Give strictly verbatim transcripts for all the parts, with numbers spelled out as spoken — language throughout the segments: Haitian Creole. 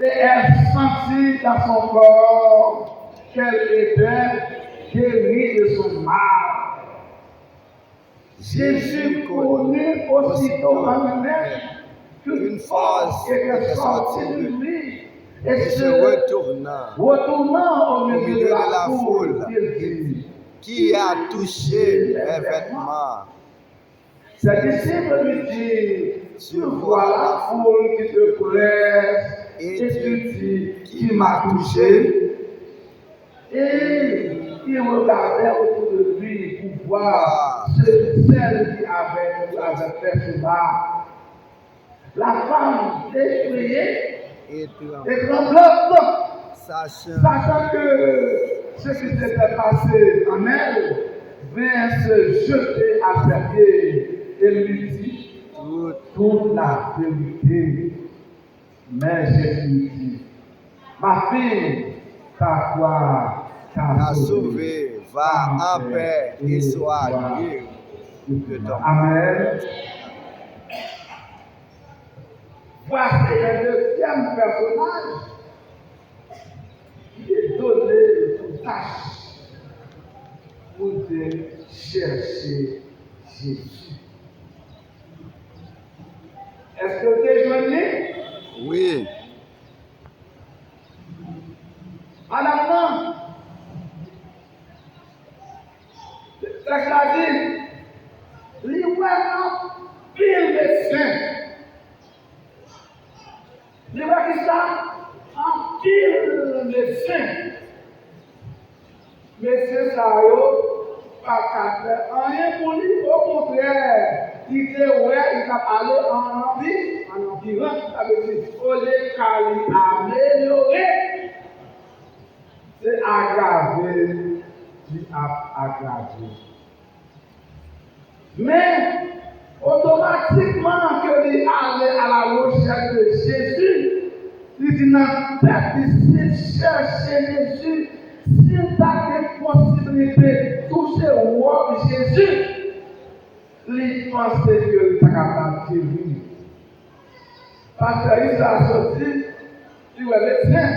Et elle sentit dans son corps qu'elle était guérie de son mal. Jésus connut aussitôt en lui-même qu'une force était sortie de lui et se retournant, retournant au milieu de la foule, il dit, qui a touché mes vêtements? Ses disciples lui dirent, tu vois la foule qui te presse, et tu dis, qui m'a touché? Et il regardait autour de lui pour voir ce, celle qui avait, qui avait fait cela. La femme, effrayée et tremblante, sachant que ce qui s'était passé en elle, vint se jeter à ses pieds et lui dit toute la vérité. Mais Jésus lui dit, ma fille, ta foi t'a sauvée. Va en paix et sois guérie de ton mal. Amen. Voici le deuxième personnage qui est donné pour tâche pour te chercher Jésus. Èske w te jwenn li? Wi. Madanm nan, tèks la di, li wè anpil medsen. Li wè kisa? Anpil medsen. Medsen sa yo pa ka fè anyen pou li, okontrè, li te wè li t ap ale an anpi, an anpiran, sa vle di, olye ka li amelyore, se agrave li ap agrave. Men, otomatikman ke li ale à la recherche de Jésus, li di nan tèt li, si l chèche Jezi, si l ta gen posiblite touche wòb Jezi, li panse ke li ta kapab geri. Pastè Yves la soti, li wè medsen.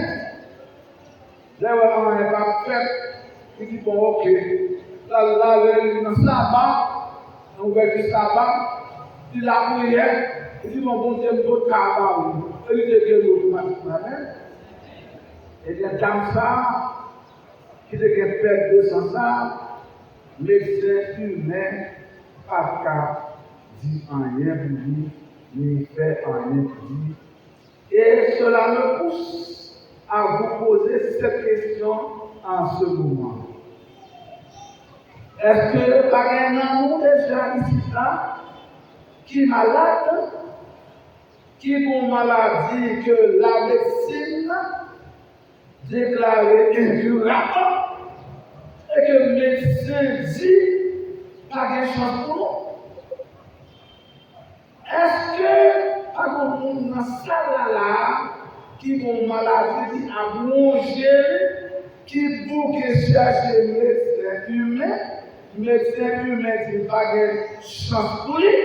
Lè wè anyen p ap fèt, li di, bon, oke. L al lave li nan saba, nan ouvèti saba, li lapriyè, li di, bon, Bondye, m pot ka ba ou. E li te geri otomatikman, amèn. Ebyen, dam sa a, ki te gen pèt de san sa a, medsen imen pa t ka di anyen pou li, ni fè anyen pou li. Et cela me pousse à vous poser cette question en ce moment. Èske pa gen nan nou deja isit la ki malad, ki gon maladi ke lamedesin deklare enkirab, e ke medsen di pa gen chans pou nou? Èske pa gon moun nan sal la la a ki gon maladi ki ap wonje l, ki bouke chèche medsen imen, medsen imen di pa gen chans pou li?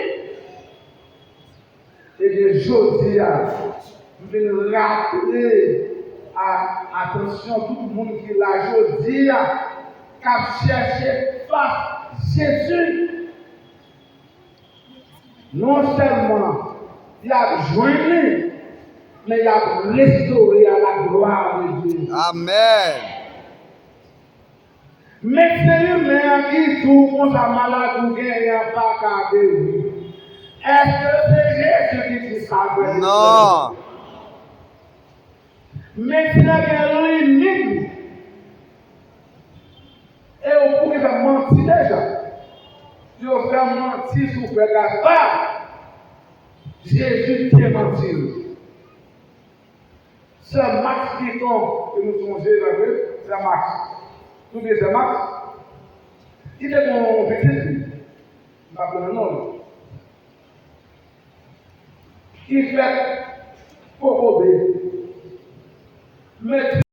Ebyen, jodi a, m vin raple a atansyon tout moun ki la jodi a, k ap chèche fas Jezi. Non sèlman y ap jwenn li, men y ap restore à la gloire de Dieu. Amèn. Medsen imen an ki di w konsa maladi w genyen an pa ka geri. Èske se Jezi ki di sa, frè e sè? Non. Medsen gen limit. E yo pou ki fè manti deja. Yo fè manti sou frè Gaspard. Jezi demanti yo. Sè Max Piton, ke nou sonje, pa vre? Sè Max. Nou bliye sè Max? Li te gen yon pitit, li. M pa konnen non li. Ki fèt kokobe. Men